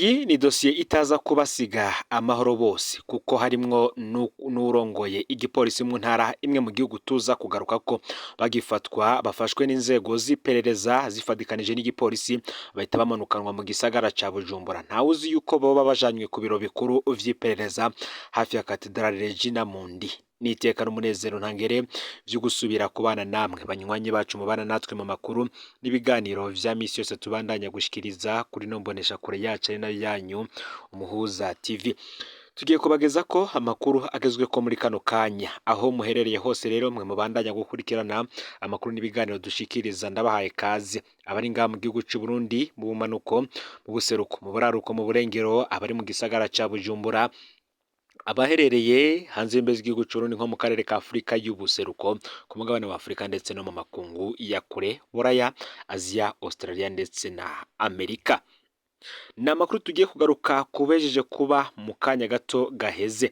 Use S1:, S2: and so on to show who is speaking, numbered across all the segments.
S1: Iyi ni dosiye itaza kubasiga amahoro bose, kuko harimwo n'uwurongoye igipolisi mu ntara imwe mu gihugu tuza kugaruka ko bagifatwa bafashwe n'inzego z'iperereza zifadikanije n'igipolisi, bahita bamanukanwa mu gisagara ca Bujumbura. Ntawuzi yuko boba bajanywe ku biro bikuru vy'iperereza hafi ya Katedrale Regina Mundi. Niteka n'umunezero ntangere vyo gusubira kubana namwe, banywanyi bacu mubana natwe mu makuru n'ibiganiro vya misi yose tubandanya gushikiriza kuri no mbonesha kure yacu ari nayo yanyu Umuhuza TV. Tugiye kubageza ko amakuru agezweko muri kano kanya aho muherereye hose. Rero mwe mubandanya gukurikirana amakuru n'ibiganiro dushikiriza, ndabahaye kaze. Abari ngaha mu gihugu c'u Burundi, mu bumanuko, mu buseruko, mu buraruko, mu burengero, abari mu gisagara ca Bujumbura, abaherereye hanze y'imbibe z'igihugu c'u Burundi nko mu karere ka Afurika y'ubuseruko, ku mugabane wa Afurika ndetse no mu makungu ya kure, Buraya, Aziya, Australia ndetse na Amerika. Ni amakuru tugiye kugaruka kubejeje kuba mu kanya gato gaheze.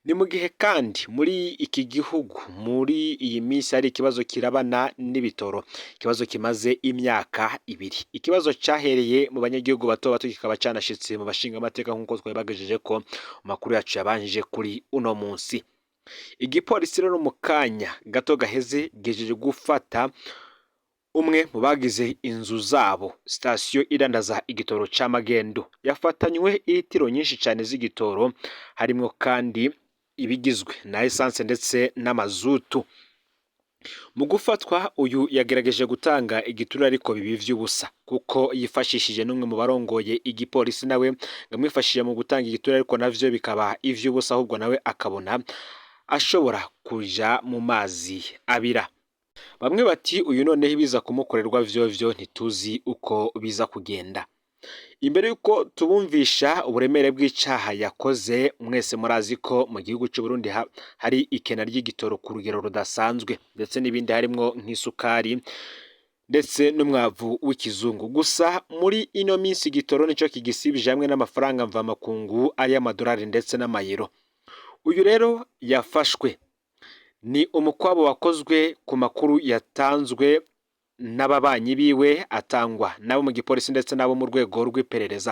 S1: Ni mu gihe kandi muri iki gihugu muri iyi minsi hari ikibazo kirabana n'ibitoro, ikibazo kimaze imyaka 2, ikibazo cahereye mu banyagihugu bato bato kikaba canashitse mu bashingamateka, nk'uko twabibagejeje ko amakuru yacu yabanjije kuri uno munsi. Igipolisi rero mu kanya gato gaheze gihejeje gufata umwe mu bagize inzu zabo sitasiyo idandaza igitoro c'amagendo, yafatanywe litiro nyinshi cane z'igitoro, harimwo kandi ibigizwe na essence ndetse n'amazutu. Mu gufatwa uyu yagerageje gutanga igiturire, ariko bibi vy'ubusa, kuko yifashishije n'umwe mu barongoye igipolisi, nawe ngo amwifashishije mu gutanga igiturire, ariko navyo bikaba ivy'ubusa, ahubwo nawe akabona ashobora kuja mu mazi abira. Bamwe bati uyu noneho ibiza kumukorerwa vyovyo ntituzi uko biza kugenda. Imbere y'uko tubumvisha uburemere bw'icaha yakoze, mwese murazi ko mu gihugu c'u Burundi hari ikena ry'igitoro ku rugero rudasanzwe, ndetse n'ibindi harimwo nk'isukari ndetse n'umwavu w'ikizungu. Gusa muri ino minsi igitoro nico kigisibije, hamwe n'amafaranga mvamakungu ari amadolari ndetse n'amayero. Uyu rero yafashwe ni umukwabo wakozwe ku makuru yatanzwe n'ababanyi biwe, atangwa nabo mu gipolisi ndetse n'abo mu rwego rw'iperereza.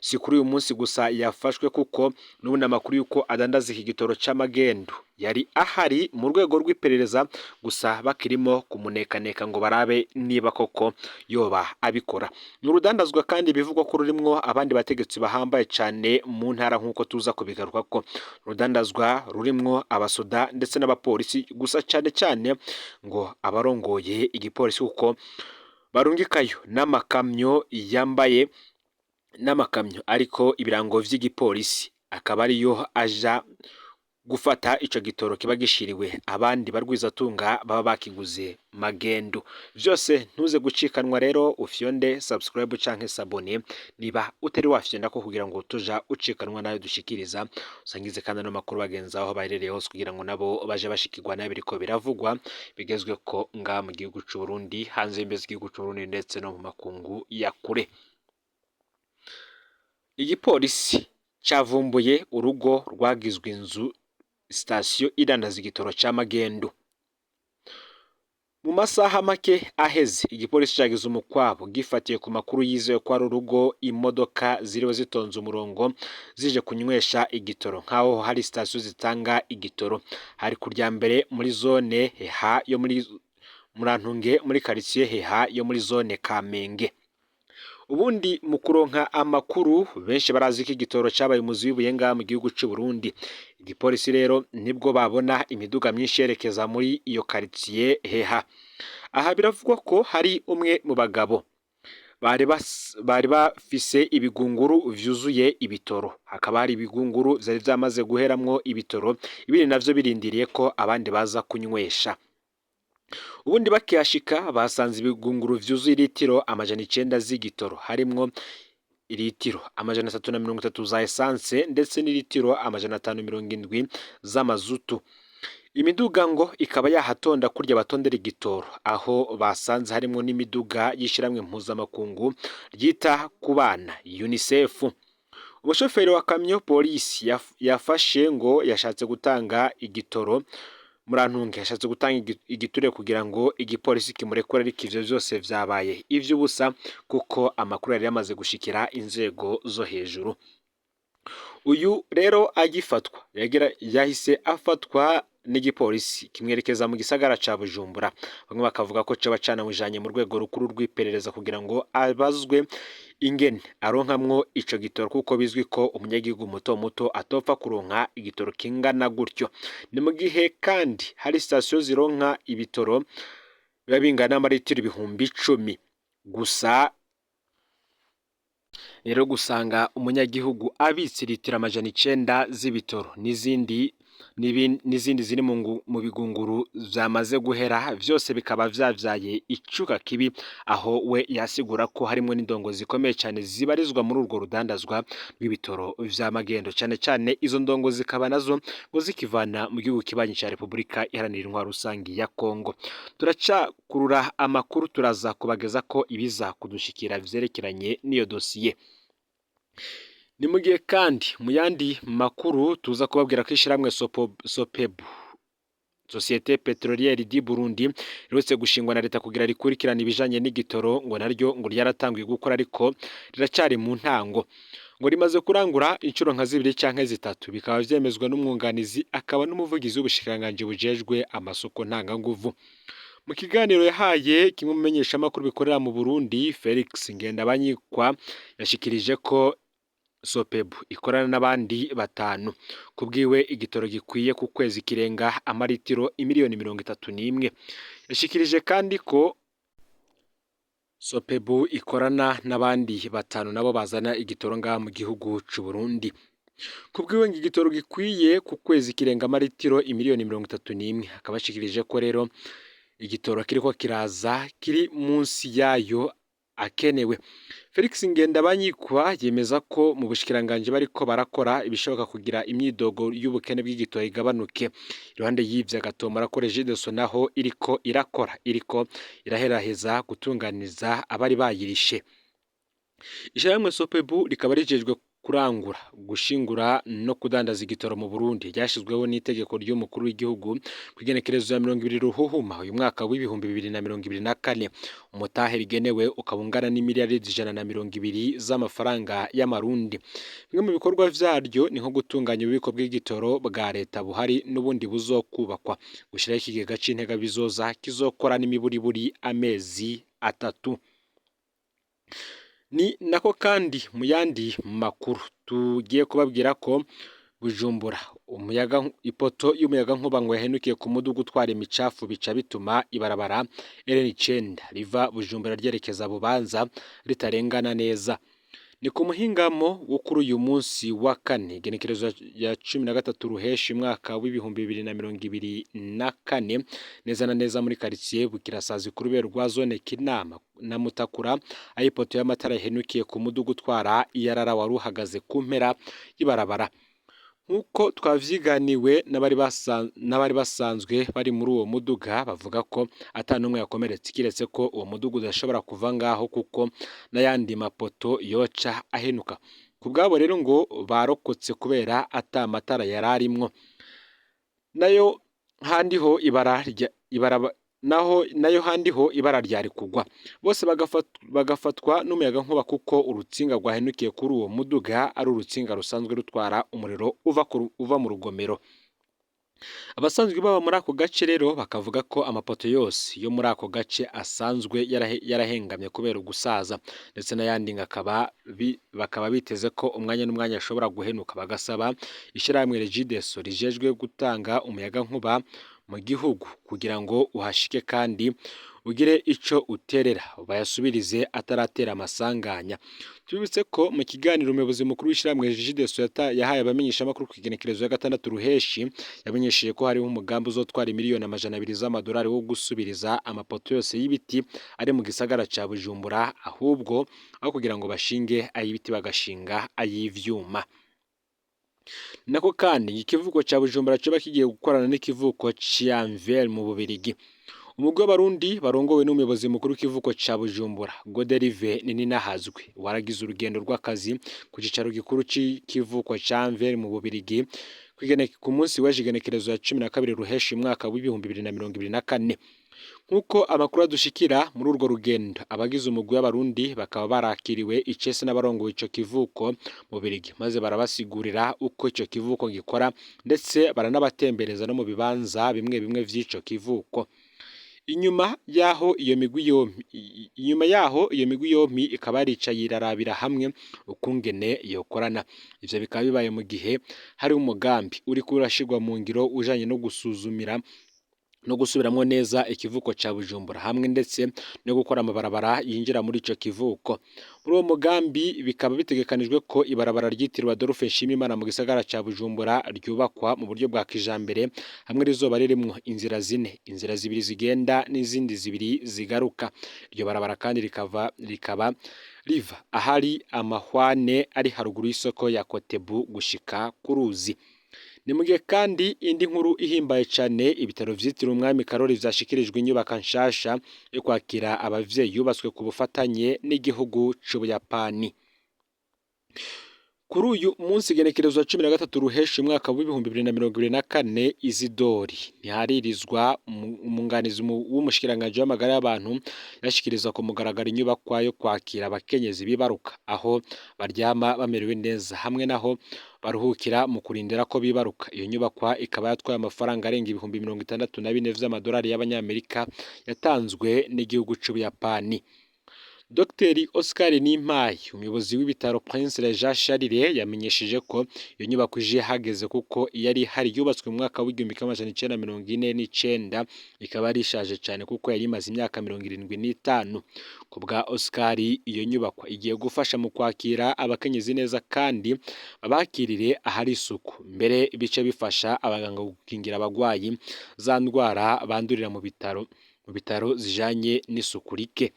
S1: Si kuri uyu munsi gusa yafashwe, kuko n'ubundi amakuru y'uko adandaza iki gitoro c'amagendo yari ahari mu rwego rw'iperereza, gusa bakirimo kumunekaneka ngo barabe niba koko yoba abikora. Ni urudandazwa kandi bivugwa ko rurimwo abandi bategetsi bahambaye cane mu ntara, nk'uko tuza kubigaruka ko urudandazwa rurimwo abasoda ndetse n'abapolisi, gusa cane cane ngo abarongoye igipolisi, kuko barungikayo n'amakamyo yambaye n'amakamyo ariko ibirango vy'igipolisi, akaba ariyo aja gufata ico gitoro kiba gishiriwe abandi barwizatunga baba bakiguze magendu. Vyose ntuze gucikanwa. Rero ufyonde subscribe canke s'abonner niba utari wafyonda ko, kugira ngo tuja ucikanwa nayo dushikiriza. Usangize kandi ano makuru bagenzi aho baherereye hose, kugira ngo nabo baje bashikirwa nayo biriko biravugwa bigezwe ko ngaha mu gihugu c'u Burundi, hanze y'imbibe z'igihugu c'u Burundi ndetse no mu makungu ya kure. Igipolisi cavumbuye urugo rwagizwe inzu sitasiyo idandaza igitoro c'amagendo. Mu masaha make aheze igipolisi cagize umukwabo gifatiye ku makuru yizewe ko ari urugo imodoka ziriwe zitonze umurongo zije kunywesha igitoro, nk'aho hari sitasiyo zitanga igitoro. Hari kurya mbere muri zone Heha yo muri Murantunge, muri quartier Heha yo muri zone Kamenge. Ubundi mu kuronka amakuru, benshi barazi ko igitoro cabaye umuzi w'ibuye ngaha mu gihugu c'u Burundi. Igipolisi rero nibwo babona imiduga myinshi yerekeza muri iyo quartier Heha. Aha biravugwa ko hari umwe mu bagabo bari bafise ibigunguru vyuzuye ibitoro, hakaba hari ibigunguru vyari vyamaze guheramwo ibitoro, ibindi navyo birindiriye ko abandi baza kunywesha. Ubundi bakihashika basanze ibigunguru vyuzuye litiro 900 z'igitoro, harimwo litiro 330 za essence ndetse n'ilitiro 570 z'amazutu. Imiduga ngo ikaba yahatonda kurya batondera igitoro, aho basanze harimwo n'imiduga y'ishirahamwe mpuzamakungu ryita ku bana UNICEF. Umushoferi wa kamyo polisi yafashe ngo yashatse gutanga igitoro Murantunge yashatse gutanga igiturire kugira ngo igipolisi kimurekure, ariko ivyo vyose vyabaye ivy'ubusa kuko amakuru yari yamaze gushikira inzego zo hejuru. Uyu rero agifatwa yahise afatwa n'igipolisi kimwerekeza mu gisagara ca Bujumbura. Bamwe bakavuga ko coba canamujanye mu rwego rukuru rw'iperereza kugira ngo abazwe ingene aronkamwo ico gitoro, kuko bizwi ko umunyagihugu muto muto atopfa kuronka igitoro kingana gutyo. Ni mu gihe kandi hari sitasiyo zironka ibitoro biba bingana n'amaritiro 10,000 gusa. Rero gusanga umunyagihugu abitse litiro 900 z'ibitoro n'izindi ziri mu bigunguru vyamaze guhera, vyose bikaba vyavyaye icuka kibi, aho we yasigura ko harimwo n'indongo zikomeye cane zibarizwa muri urwo rudandazwa rw'ibitoro vya magendo, cane cane izo ndongo zikaba nazo ngo zikivana mu gihugu kibanyi ca Repubulika Iharanira Intwaro Rusangi ya Kongo. Turacakurura amakuru, turaza kubageza ko ibiza kudushikira vyerekeranye n'iyo dosiye. Ni mu gihe kandi mu yandi makuru tuza kubabwira ko ishirahamwe Sopebu, Société Pétrolière du Burundi, riherutse gushingwa na leta kugira rikurikirane ibijanye n'igitoro, ngo naryo ngo ryaratanguye gukora ariko riracari mu ntango. Ngo rimaze kurangura inshuro nka zibiri canke zitatu, bikaba vyemezwa n'umwunganizi akaba n'umuvugizi w'ubushikiranganji bujejwe amasoko ntanganguvu. Mu kiganiro yahaye kimwe mu bimenyeshamakuru bikorera mu Burundi, Felix Ngendabanyikwa yashikirije ko Sopebu ikorana n'abandi batanu. Kubwiwe igitoro gikwiye ku kwezi kirenga amaritiro 31 miliyoni. Yashikirije kandi ko Sopebu ikorana n'abandi batanu nabo bazana igitoro ngaha mu gihugu c'u Burundi. Kubwiwe ngo igitoro gikwiye ku kwezi kirenga amaritiro 31 miliyoni, akaba ashikirije ko rero igitoro kiriko kiraza kiri munsi yayo akenewe. Felix Ngendabanyikwa yemeza ko mu bushikiranganji bariko barakora ibishoboka kugira imyidogo y'ubukene bw'igitoro igabanuke. Iruhande y'ivyo agatomora ko Regideso naho iriko irakora, iriko iraheraheza gutunganiza abari bayirishe. Ishirahamwe Sopebu rikaba rijejwe kurangura, gushingura no kudandaza igitoro mu Burundi. Ryashizweho n'itegeko ry'umukuru w'igihugu kw'igenekerezo ya 20 Ruhuhuma uyu mwaka w'2024. Umutahe rigenewe ukaba ungana n'imiliyaridi 120 z'amafaranga y'amarundi. Bimwe mu bikorwa vyaryo ni nko gutunganya ububiko bw'igitoro bwa leta buhari n'ubundi buzokubakwa, gushiraho ikigega c'intega bizoza kizokora n'imiburiburi amezi 3. Ni nako kandi mu yandi makuru tugiye kubabwira ko Bujumbura umuyaga ipoto y'umuyagankuba ngo yahenukiye ku muduga utwara imicafu, bica bituma ibarabara RN9 riva Bujumbura ryerekeza Bubanza ritarengana neza. Ni ku muhingamo wo kuri uyu munsi wa kane, igenekerezo ya 13 Ruheshi mwaka w'2024, neza na neza muri quartier Bukirasazi ku rubero rwa zone Kinama na Mutakura, aho ipoto y'amatara yahenukiye ku muduga utwara iyarara wari uhagaze ku mpera y'ibarabara. Nk'uko twavyiganiwe n'abari basanzwe bari muri uwo muduga, bavuga ko ata n'umwe yakomeretse, kiretse ko uwo muduga udashobora kuva ngaho kuko n'ayandi mapoto yoca ahenuka. Ku bwabo rero ngo barokotse kubera ata matara yararimwo. Nayo handiho ibara ibaraba naho nayo handiho ibara ryari kugwa, bose bagafatwa n'umuyagankuba, kuko urutsinga rwahenukiye kuri uwo muduga ari urutsinga rusanzwe rutwara umuriro uva mu rugomero. Abasanzwe baba muri ako gace rero bakavuga ko amapoto yose yo muri ako gace asanzwe yarahengamye kubera ugusaza, ndetse n'ayandi bakaba biteze ko umwanya n'umwanya ashobora guhenuka, bagasaba ishirahamwe Regideso rijejwe gutanga umuyagankuba mu gihugu kugira ngo uhashike kandi ugire ico uterera bayasubirize ataratera amasanganya. Tubibutse ko mu kiganiro umuyobozi mukuru w'ishirahamwe Regideso yahaye abamenyeshamakuru ku igenekerezo ya 6 Ruheshi, yamenyesheje ko hariho umugambi uzotwara 200 miliyoni z'amadolari wo gusubiriza amapoto yose y'ibiti ari mu gisagara ca Bujumbura, ahubwo aho kugira ngo bashinge ay'ibiti bagashinga ay'ivyuma. Nako kandi ikivuko ca Bujumbura coba kigiye gukorana n'ikivuko ca Anvers mu Bubirigi. Umugwi w'abarundi barongowe n'umuyobozi mukuru w'ikivuko ca Bujumbura Goderive Nininahazwe waragize urugendo rw'akazi ku cicaro gikuru c'ikivuko ca Anvers mu Bubirigi Ku munsi w'ejo igenekerezo ya 12 Ruheshi umwaka w'2024. Nk'uko amakuru adushikira muri urwo rugendo, abagize umugwi w'Abarundi bakaba barakiriwe icese n'abarongoye ico kivuko mu Bubiligi, maze barabasigurira uko ico kivuko gikora, ndetse baranabatembereza no mu bibanza bimwe bimwe vy'ico kivuko. Inyuma yaho iyo migwi yompi ikaba yaricaye irarabira hamwe ukungene yokorana. Ivyo bikaba bibaye mu gihe hari umugambi uriko urashirwa mu ngiro ujanye no gusuzumira no gusubiramwo neza ikivuko ca Bujumbura, hamwe ndetse no gukora amabarabara yinjira muri ico kivuko. Muri uwo mugambi bikaba bitegekanijwe ko ibarabara ryitiriwe Adolphe Nshimiyimana mu gisagara ca Bujumbura ryubakwa mu buryo bwa kijambere, hamwe rizoba ririmwo inzira zine, inzira zibiri zigenda n'izindi zibiri zigaruka. Iryo barabara kandi rikaba riva ahari amahwane ari haruguru y'isoko ya Kotebu gushika ku ruzi. Ni mu gihe kandi indi nkuru ihimbaye cane, ibitaro vyitiriwe Umwami Karori vyashikirijwe inyubaka nshasha yo kwakira abavyeyi yubatswe ku bufatanye n'igihugu c'Ubuyapani. Kuri uyu munsi igenekerezo 13 Ruheshi umwaka w'2024, Isidori Ntiharirizwa, umwunganizi w'umushikiranganji w'amagara y'abantu, yashikirizwa ku mugaragaro inyubakwa yo kwakira abakenyezi bibaruka, aho baryama bamerewe neza hamwe naho baruhukira mu kurindira ko bibaruka. Iyo nyubakwa ikaba yatwaye amafaranga arenga 64,000 vy'amadolari y'Abanyamerika yatanzwe n'igihugu c'Ubuyapani. Dr Oscar Nimpaye, umuyobozi w'ibitaro Prince Jean Charles, yamenyesheje ko iyo nyubako ije hageze, kuko yari ihari yubatswe mu mwaka w'1949, ikaba yari ishaje cane kuko yari imaze imyaka 75. Ku bwa Oscar, iyo nyubako igiye gufasha mu kwakira abakenyezi neza kandi babakirire ahari isuku, mbere bice bifasha abaganga gukingira abagwayi za ndwara bandurira mu bitaro zijanye n'isuku rike.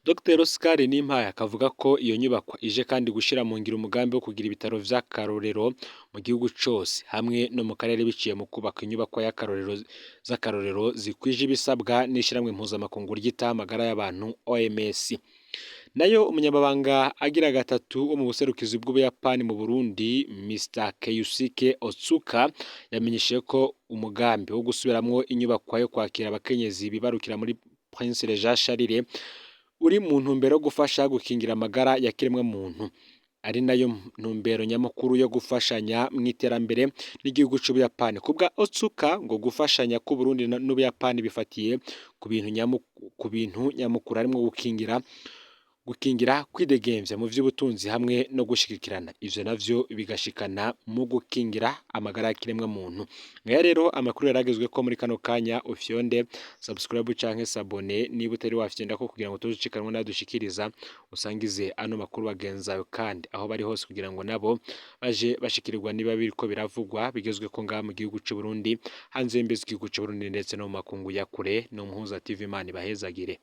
S1: Dr Oscar Nimpaye akavuga ko iyo nyubakwa ije kandi gushira mu ngiro umugambi wo kugira ibitaro vy'akarorero mu gihugu cose hamwe no mu karere, biciye mu kubaka inyubakwa y'akarorero z'akarorero zikwije ibisabwa n'ishirahamwe mpuzamakungu ryitaho amagara y'abantu OMS. Nayo umunyamabanga agira gatatu wo mu buserukizi bw'Ubuyapani mu Burundi, Mr Keisuke Otsuka, yamenyesheje ko umugambi wo gusubiramwo inyubakwa yo kwakira abakenyezi bibarukira muri Prince Jean Charles uri mu ntumbero yo gufasha gukingira amagara ya kiremwa muntu, ari nayo ntumbero nyamukuru yo gufashanya mu iterambere n'igihugu c'Ubuyapani. Kubwa Otsuka, ngo gufashanya k'Uburundi n'Ubuyapani bifatiye ku bintu nyamukuru harimwo gukingira, kwidegemvya mu vy'ubutunzi hamwe no gushigikirana, ivyo navyo bigashikana mu gukingira amagara ya kiremwa muntu. Ngaya rero amakuru yaragezwe ko muri kano kanya. Ufyonde subscribe canke s'abonner niba utari wafyonda ko, kugira ngo tuzucikanwe nadushikiriza. Usangize ano makuru bagenzayo kandi aho bari hose, kugira ngo nabo baje bashikirirwa niba biriko biravugwa bigezwe ko ngaha mu gihugu c'u Burundi, hanze y'imbizi z'igihugu c'u Burundi, ndetse no mu makungu ya kure. No Muhuza TV, Imana ibahezagire.